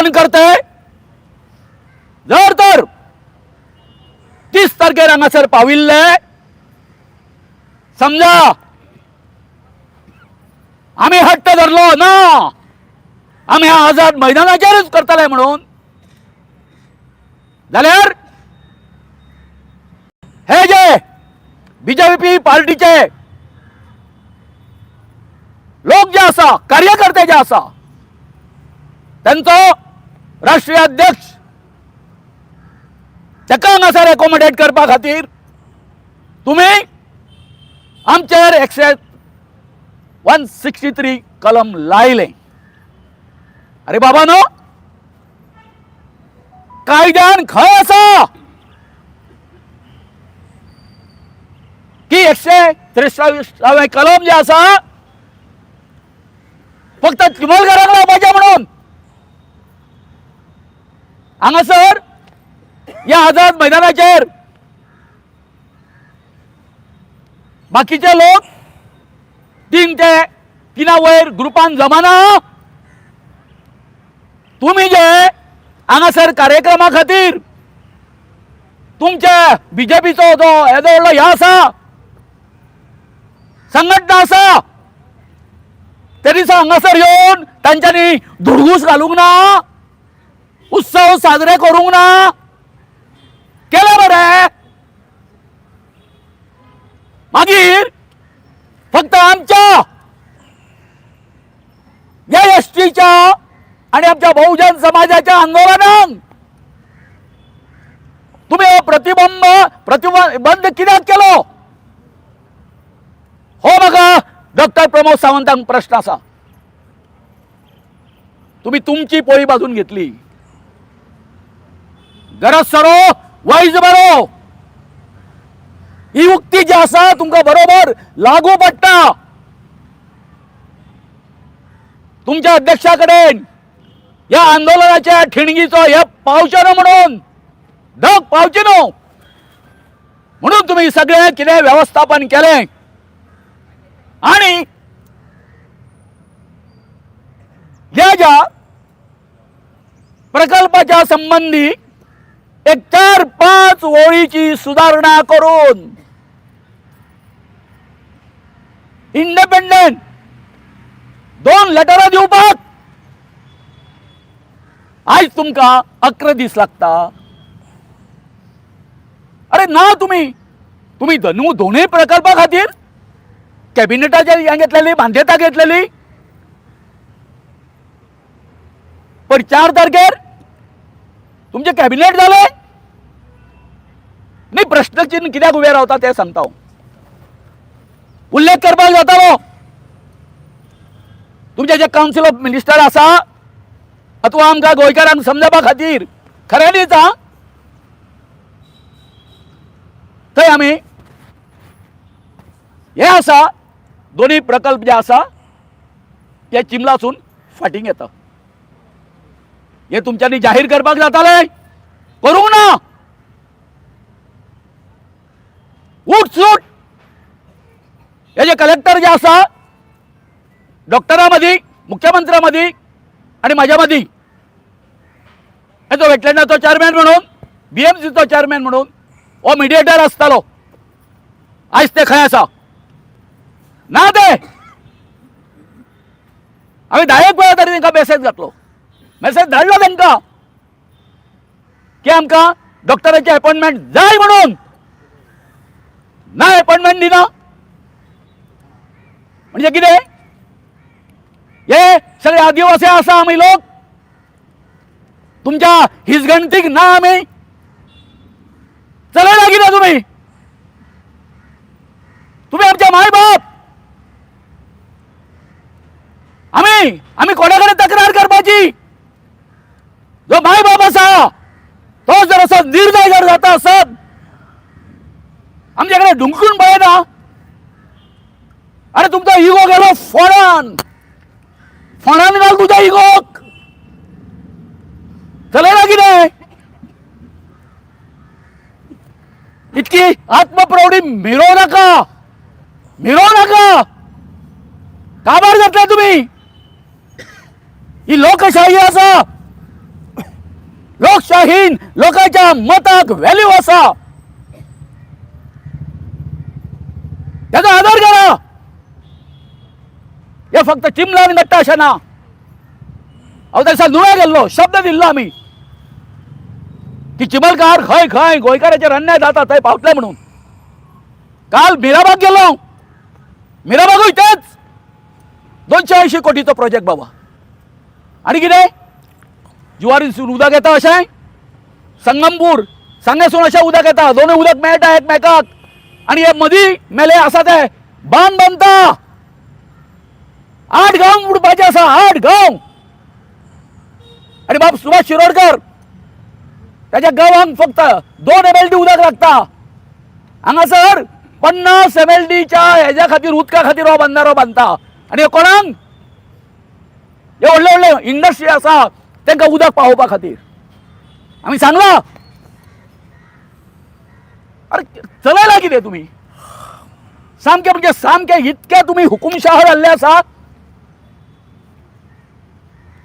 आंदोलन करते। जर तर 30 तारखेर हांगासर पाविल्ले समजा आमी हट्ट धरलो ना आमी आझाद मैदानाचेरच करतले म्हणून, जाल्यार हे जे बीजेपी पार्टीचे लोक जे आसा, कार्यकर्ते जे आसा, तांचो राष्ट्रीय अध्यक्ष ताका हांगासर एकोमोडेट करपा खातीर तुमी आमचेर 163 कलम लायलें। अरे बाबा नो, कायद्यान खंय आसा की 163 कलम जे आसा फक्त चिमलकारांक लावपाचें म्हणून? हांगासर ह्या आझाद मैदानाचेर बाकीचे लोक 3 ते 3 वयर ग्रुपान जमाना। तुमी जे हांगासर कार्यक्रमा खातीर तुमच्या बीजेपीचो जो येदो व्हडलो ह्या आसा संघटना आसा, ते दिसा हांगासर येवन तांच्यांनी धुडगूस घालूंक ना, उत्सव साजरे करूंक ना, केले बरें। मागीर फक्त आमच्या ह्या एस टीच्या आनी आमच्या बहुजन समाजाच्या आंदोलनाक तुमी हो प्रतिबंध कित्याक केलो? हो म्हाका डॉक्टर प्रमोद सावंतांक प्रश्न आसा। तुमी तुमची पोळी बाजून घेतली, गरज सरो वैज बरो ही उक्ती जी आसा तुमकां बरोबर लागू पडटा। तुमच्या अध्यक्षा कडेन ह्या आंदोलनाच्या ठिणगीचो हे पावचे न्हू म्हणून, धग पावचे न्हू म्हणून तुमी सगळें कितें वेवस्थापन केलें आनी ह्या ज्या प्रकल्पाच्या संबंधी एक 4-5 ओळीची सुधारणा करून इंडिपेंडंट 2 लेटरां दिवपाक आयज तुमकां 11 दीस लागता। अरे ना, तुमी दोनूय प्रकल्पा खातीर कॅबिनेटाचेर हें घेतलेली, मान्यता घेतलेली, पण 4 तारखेर तुमचें कॅबिनेट जालें न्ही। प्रश्नचिन्ह कित्याक उबें रावता तें सांगता हांव। उल्लेख करपाक जातालो तुमचें जे कावन्सील ऑफ मिनिस्टर आसा अथवा आमकां गोंयकारांक समजपा खातीर खऱ्यांनीच आं थंय आमी हे आसा दोनूय प्रकल्प जे आसा ते चिमलासून फाटीं घेता। हे तुमच्यांनी जाहीर करपाक जातालें, करूंक ना। उठ सूट हे जे कलेक्टर जे आसा डॉक्टरां मदीं, मुख्यमंत्र्यां मदीं आनी म्हाज्या मदीं, हेचो वेटलँडाचो चॅरमॅन म्हणून, बी एम सीचो चॅरमॅन म्हणून हो मिडिएटर आसतालो। आयज ते खंय आसा ना ते। हांवें 10 वेळा तरी तांकां मॅसेज घातलो, मॅसेज धाडलो तांकां की आमकां डॉक्टराची अपॉयंटमेंट जाय म्हणून, ना अपॉयंटमेंट दिना म्हणजे कितें? हे सगळे आदिवासी आसा आमी लोक, तुमच्या हिजगणतीक ना आमी चलयला कितें तुमी? तुमी आमच्या माय बाप, आमी आमी कोणा कडेन तक्रार करपाची? जो माय बाप आसा तो जर असो निर्दय जर जाता आसत आमच्या कडेन ढुंकून पळयना, अरे तुमचो इगो गेलो फोणान, फोणान घाल तुज्या इगोक, चलयला कितें? इतकी आत्मप्रौढी मिरोवं नाका, मिरोवं नाका, काबार जातले तुमी। ही लोकशाही आसा, मतहीन लोकांच्या मताक व्हॅल्यू आसा. त्याचा आदर करा. हे फक्त चिमलान घडटा अशें ना. हांव त्या दिसा नुव्या गेल्लो, शब्द दिल्लो आमी की चिमलकार खंय खंय गोंयकाराचेर अन्याय जाता थंय पावतले म्हणून. काल मिराबाग गेलो, मिराबागूय तेच 280 कोटीचो प्रोजेक्ट बाबा. आनी कितें जुवारीसून उदक येता अशें, संगमपूर सांगेसून अशें उदक येता, दोनूय उदक मेळटा एकमेकाक. आनी हे मदीं मेले आसा ते बांद बांदता. 8 गांव उडपाचे आसा, 8 गांव. आनी बाब सुभाष शिरोडकर त्याच्या गांवांक फक्त 2 MLD उदक लागता. हांगासर 50 MLDच्या हेज्या खातीर, उदका खातीर हो बंदारो बांदता. आनी हे कोणाक, हे व्हडले व्हडले इंडस्ट्री आसा तांकां उदक पावोवपा खातीर आमी सांगला. अरे चलयला कितें तुमी सामकें, म्हणजे सामकें इतके तुमी हुकुमशाह जाल्ले आसा.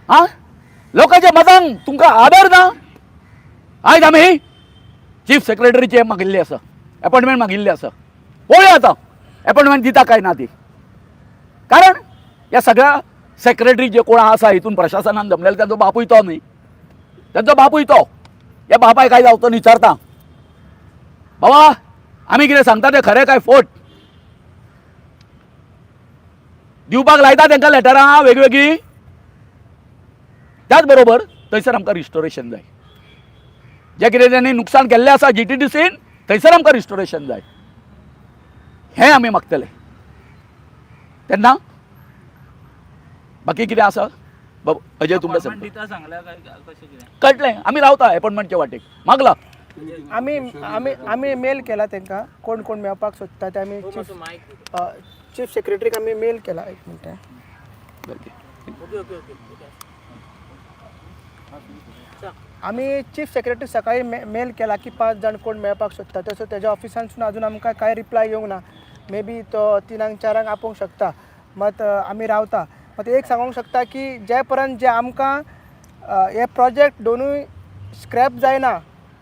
आं, लोकांच्या मतांक तुमकां आदर ना. आयज आमी चीफ सेक्रेटरीचे मागिल्ली आसा, एपॉयंटमेंट मागिल्ली आसा. पळोवया आतां एपॉयंटमेंट दिता काय ना ती. कारण ह्या सगळ्या सेक्रेटरी जे कोण आसा हितून प्रशासनान जमलेले, तांचो बापूय तो न्ही, तांचो बापूय तो. ह्या बापाय काय जावचो विचारता, बाबा आमी कितें सांगता तें खरें काय फोट? दिवपाक लायता तांकां लेटरां वेगवेगळीं. त्याच बरोबर थंयसर आमकां रिस्टोरेशन जाय. जें कितें तेणी नुकसान केल्लें आसा GTDCन, थंयसर आमकां रिस्टोरेशन जाय, हें आमी मागतले तेन्ना. बाकी कितें आसा बाबू अजय तुमकां अपॉइंटमेंट सांगता. दिता सांगल्या काय कशें कितें? कळटलें, आमी रावता एपॉयंटमेंटच्या वाटेक मागला. आमी आमी आमी मेल केला तांकां, कोण कोण मेळपाक सोदता ते. आमी चीफ चीफ सेक्रेटरीक आमी मेल केला. एक minute. Okay okay okay okay. आमी चीफ सेक्रेटरी सकाळी मेल केला की 5 जाण कोण मेळपाक सोदता. तसो तेज्या ऑफिसांतसून अजून आमकां कांय रिप्लाय येवंक ना. मे बी तो 3क 4क आपोवंक शकता. मात आमी रावता. मात एक सांगूंक शकता की जे पर्यंत जे आमकां हे प्रोजेक्ट दोनूय स्क्रॅप जायना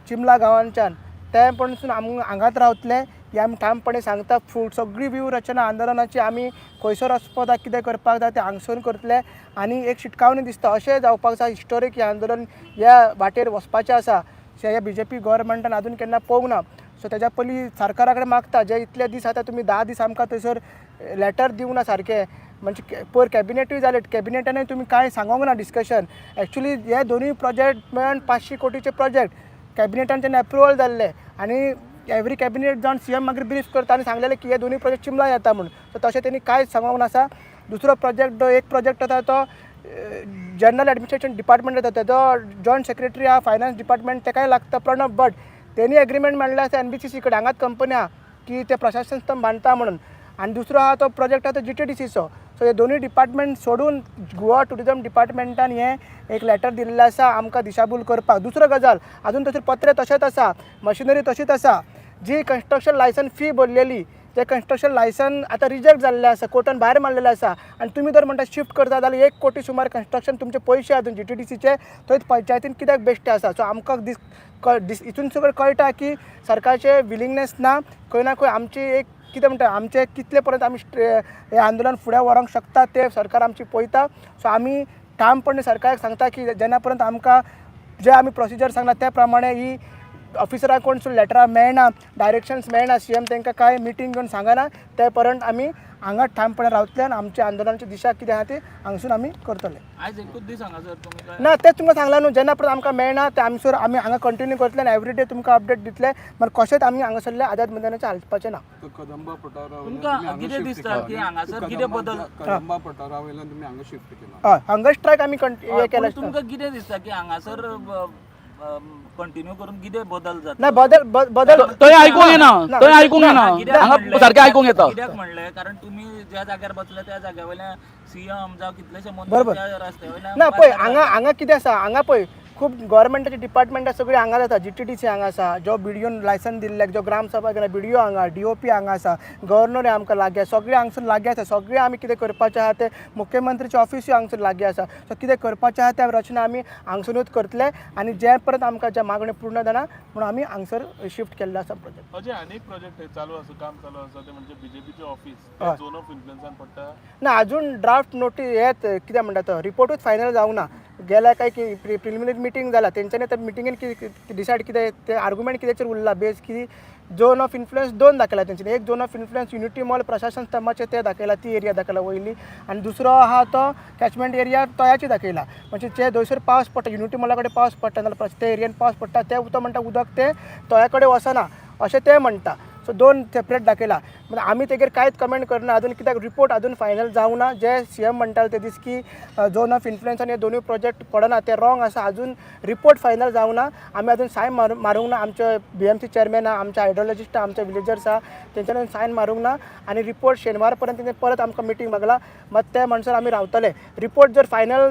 चिमला गांवांच्यान, ते पणसून आमी हांगात रावतले हे आमी ठामपणे सांगता. फूड सगळी व्यू रचना आंदोलनाची आमी खंयसर वचपाक जाय, कितें करपाक जाय तें हांगसून करतले. आनी एक शिटकावणी दिसता, अशें जावपाक जाय हिस्टोरीक हें आंदोलन ह्या वाटेर वचपाचें आसा. ह्या BJP गव्हर्मेंटान अजून केन्ना पळोवंक ना. सो तेज्या पयलीं सरकारा कडेन मागता, जे इतले दीस आतां तुमी 10 दीस आमकां थंयसर लेटर दिवंक ना सारकें, म्हणजे पयर कॅबिनेटूय जालें, कॅबिनेटानूय तुमी कांय सांगोंक ना डिस्कशन. एक्चुली हे दोनूय प्रोजेक्ट मेळून 500 कोटीचे प्रोजेक्ट कॅबिनेटान तेन्ना एप्रुवल जाल्ले आनी एवरी कॅबिनेट जावन CM मागीर ब्रीफ करता आनी सांगलेलें की हे दोनूय प्रोजेक्ट चिमला येता म्हूण. सो तशें तेणी कांयच सांगोंक नासा. दुसरो प्रोजेक्ट, एक प्रोजेक्ट आसा तो जनरल एडमिनिस्ट्रेशन डिपार्टमेंट येता, तेजो जॉयंट सेक्रेटरी आहा फायनान्स डिपार्टमेंट, तेकाय लागता प्रणब भट. तेणी एग्रीमेंट मांडले आसा NBCC कडेन, हांगाच कंपनी आहा की ते प्रशासन स्तंभ बांदता म्हणून. आनी दुसरो आहा तो प्रोजेक्ट आहा तो GTDCचो. सो हे दोनूय डिपार्टमेंट सोडून गोवा ट्युरिजम डिपार्टमेंटान हें एक लेटर दिल्लें आसा आमकां दिशाभूल करपाक. दुसरो गजाल, आजून तशें पत्रे तशेंच आसा, मशिनरी तशीच आसा. जी कन्स्ट्रक्शन लायसन फी भरलेली ते कन्स्ट्रक्शन लायसन आतां रिजेक्ट जाल्लें आसा, कोर्टान भायर मारलेलें आसा. आनी तुमी जर म्हणटा शिफ्ट करता जाल्यार 1 कोटी सुमार कन्स्ट्रक्शन तुमचे पयशे अजून GTDCचे थंय पंचायतीन कित्याक बेश्टे आसा. सो आमकां दीस हितून सगळें कळटा की सरकारचें विलिंगनेस ना. खंय ना खंय आमची एक कितें म्हणटा, आमचें कितले पर्यंत आमी हें आंदोलन फुडें व्हरोंक शकता तें सरकार आमची पळयता. सो आमी ठामपणे सरकाराक सांगता की जेन्ना पर्यंत आमकां जे आमी प्रोसिजर सांगला त्या प्रमाणे ही ऑफिसरां कोण लेटरां मेळना, डायरेक्शन्स मेळना, CM तांकां कांय मिटींग घेवन सांगना, ते पर्यंत आमी हांगा ठामपणे रावतले आनी आमच्या आंदोलनाची दिशा कितें आहा ती हांगसून आमी करतले. आयज एकूच दीस हांगासर तुमी काय? ना, तें तुमकां सांगलां न्हू, जेन्ना पर्यंत आमकां मेळना ते आमसर आमी हांगा कंटिन्यू करतले आनी एवरी डे तुमकां अपडेट दितले. मागीर कशेंच आमी हांगासरले आझाद मैदानाचेर हालपाचें ना. कदंबा पठारा तुमकां कितें दिसता की हांगासर कितें बदल? कदंबा पठारा वयल्यान तुमी हांगा शिफ्ट केला. हय, हंगर स्ट्रायक आमी हें केलें. तुमकां कितें दिसता की हांगासर कंटिन्यू करून कितें बदल जाता? ना, बदल बदल थंय आयकूंक येना, थंय आयकूंक येना, हांगा सारकें आयकूंक येता. कित्याक म्हणलें, कारण तुमी ज्या जाग्यार बसले त्या जाग्या वयल्यान CM जावं कितलेशे मंत्री त्या रस्त्या वयल्यान ना पळय, हांगा हांगा कितें आसा, हांगा पळय खूब गव्हर्मेंटाची डिपार्टमेंटां सगळीं हांगा जाता. जीटीडीसी हांगा आसा, जो बीडीओन लायसन दिल्ल्याक जो ग्रामसभा घेना बीडीओ हांगा, डीओपी हांगा आसा, गव्हर्नर आमकां लागीं आसा, सगळें हांगसर लागीं आसा. सगळें आमी कितें करपाचें आहा तें मुख्यमंत्रीचें ऑफिसूय हांगसर लागीं आसा. सो कितें करपाचें आहा त्या रचना आमी हांगसरूच करतले आनी जे परत आमकां ज्या मागण्यो पूर्ण जायना म्हणून आमी हांगसर शिफ्ट केल्लो आसा प्रोजेक्ट. अजय, आनी एक प्रोजेक्ट चालू आसा, काम चालू आसा, ते म्हणजे बीजेपीचे ऑफिस हय. झोन ऑफ इन्फ्लुएन्सान पडटा. ना, अजून ड्राफ्ट नोटीस हेत कितें म्हणटा तो रिपोर्टूच फायनल जावंक ना. गेल्या काय की प्रिलिमिनरी मिटींग जाला तेंच्यांनी, त्या मिटिंगेन कितें डिसायड कितें ते आर्गुमेंट कित्याचेर उरला बेस की झोन ऑफ इन्फ्लुएन्स दोन दाखयला तेंच्यांनी. एक zone of influence unity mall प्रशासन स्तंभाचेर ते दाखयला, ती एरिया दाखयला वयली, आनी दुसरो आहा तो कॅचमेंट एरिया तोयाची दाखयला. म्हणजे जे थंयसर पावस पडटा, युनिटी मॉला कडेन पावस पडटा नाल्यार ते एरियेन पावस पडटा ते तो म्हणटा उदक तें तोया कडेन वचना अशें ते म्हणटा. सो दोन सेपरेट दाखयला. म्हणजे आमी तेगेर कांयच कमेंट करना अजून, कित्याक रिपोर्ट अजून फायनल जावंक ना. जे सी एम म्हणटाले ते दीस की झोन ऑफ इन्फ्लुएन्स आनी हे दोनूय प्रोजेक्ट पडना ते रॉंग आसा. अजून रिपोर्ट फायनल जावंक ना, आमी अजून सायन मारूंक ना. आमचे बीएमसी चेअरमॅन आहा, आमचे हायड्रोलॉजिस्ट आहा, आमचे विलेजर्स आहा, तेंच्यानी सायन मारूंक ना. आनी रिपोर्ट शेनवार पर्यंत तेंचे परत आमकां मिटींग मागला, मात ते म्हणसर आमी रावतले. रिपोर्ट जर फायनल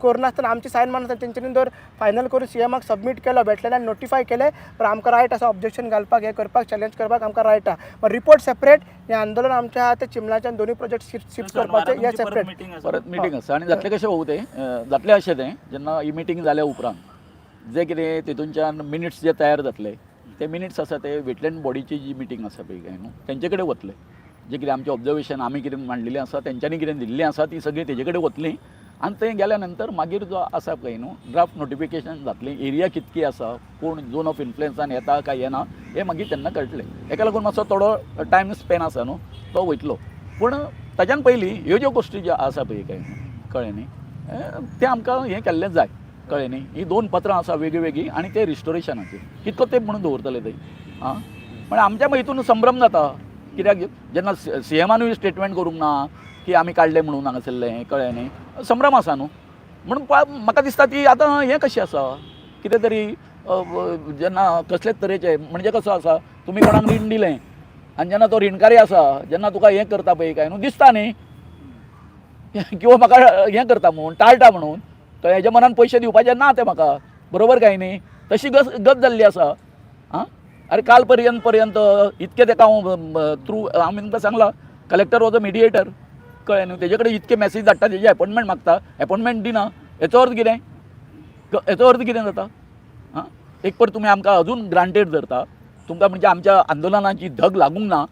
करनासतना आमची सायन मारनासतना तेंच्यांनी जर फायनल करून सी एमाक सबमीट केलो, वेटलँडान नोटिफाय केलें, पण आमकां रायट आसा ऑब्जेक्शन घालपाक, हें करपाक, चॅलेंज करपाक आमकां रायट आहा. पण रिपोर्ट सेपरेट, हें आंदोलन आमचें आहा तें चिमलाच्यान दोनूय प्रोजेक्ट शिफ्ट करपाचें हें सेपरेट. मिटींग आसा. परत मिटींग आसा आनी जातलें कशें भाऊ तें, जातलें अशें तें जेन्ना ही मिटींग जाल्या उपरांत जे कितें तितूनच्यान मिनिट्स जे तयार जातले ते मिनिट्स आसा ते वेटलँड बॉडीची जी मिटींग आसा पळय काय न्हू तेंचे कडेन वतले. जे कितें आमचें ऑब्जर्वेशन आमी कितें मांडलेलें आसा, तेंच्यांनी कितें दिल्लें आसा ती सगळी तेजे कडेन वतली आनी थंय गेल्या नंतर मागीर जो आसा पळय न्हू ड्राफ्ट नोटिफिकेशन जातलें. एरिया कितकी आसा, कोण झोन ऑफ इन्फ्लुएन्सान येता काय येना हें मागीर तेन्ना कळटलें. हेका लागून मातसो थोडो टायम स्पेन आसा न्हू तो वयतलो. पूण ताच्यान पयलीं ह्यो ज्यो गोश्टी ज्यो आसा पळय काय न्हू कळ्ळें न्ही, तें आमकां हें केल्लें जाय, कळ्ळें न्ही. ही दोन पत्रां आसा वेगळीं वेगळीं आनी ते रिस्टोरेशनाचेर कितलो तेंप म्हणून दवरतले ते आं. पण आमच्या हितून संभ्रम जाता कित्याक जेन्ना सी एमानूय स्टेटमेंट करूंक ना की आमी काडलें म्हणून हांगासरलें, कळ्ळें न्ही, संभ्रम आसा न्हू. म्हणून म्हाका दिसता ती आतां हें कशें आसा कितें तरी जेन्ना कसलेच तरेचें म्हणजे कसो आसा तुमी कोणाक रीण दिलें आनी जेन्ना तो रिणकारी आसा जेन्ना तुका हें करता पळय काय न्हू दिसता न्ही किंवा म्हाका हें करता म्हणून टाळटा म्हणून, तर हेज्या मनान पयशे दिवपाचे ना ते म्हाका, बरोबर काय न्ही, तशी गत गत जाल्ली आसा आं. अरे काल पर्यंत पर्यंत इतकें तेका हांव थ्रू आमी तुमकां सांगलां कलेक्टर वॉज अ मिडिएटर, कळ्ळें न्हू. तेजे कडेन इतके मॅसेज धाडटा, तेजी एपॉयंटमेंट मागता, एपॉयंटमेंट दिना, हेचो अर्थ कितें, हेचो अर्थ कितें जाता आं. एक पर तुमी आमकां अजून ग्रांटेड धरता, तुमकां म्हणजे आमच्या आंदोलनाची धग लागूंक ना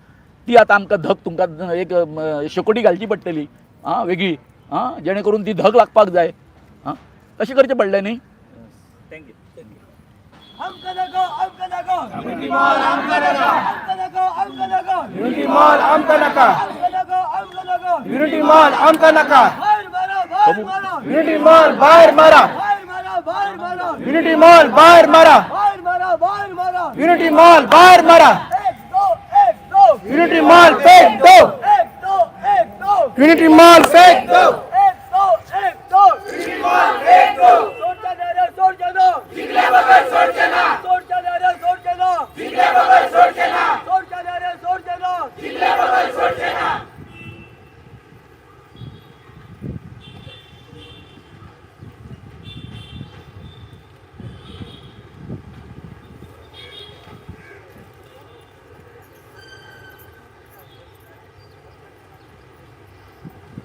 ती आतां आमकां धग तुमकां एक शेकोटी घालची पडटली आं वेगळी आं, जेणे करून ती धग लागपाक जाय आं, तशें करचें पडलें न्ही. Thank you thank you. Unity mall आमकां नाका, युनिटी मॉल आमकां नाका, युनिटी मॉल भायर मारा, युनिटी मॉल भायर मारा, युनिटी मॉल भायर मारा, युनिटी मॉल फेक दो, युनिटी मॉल फेक दो.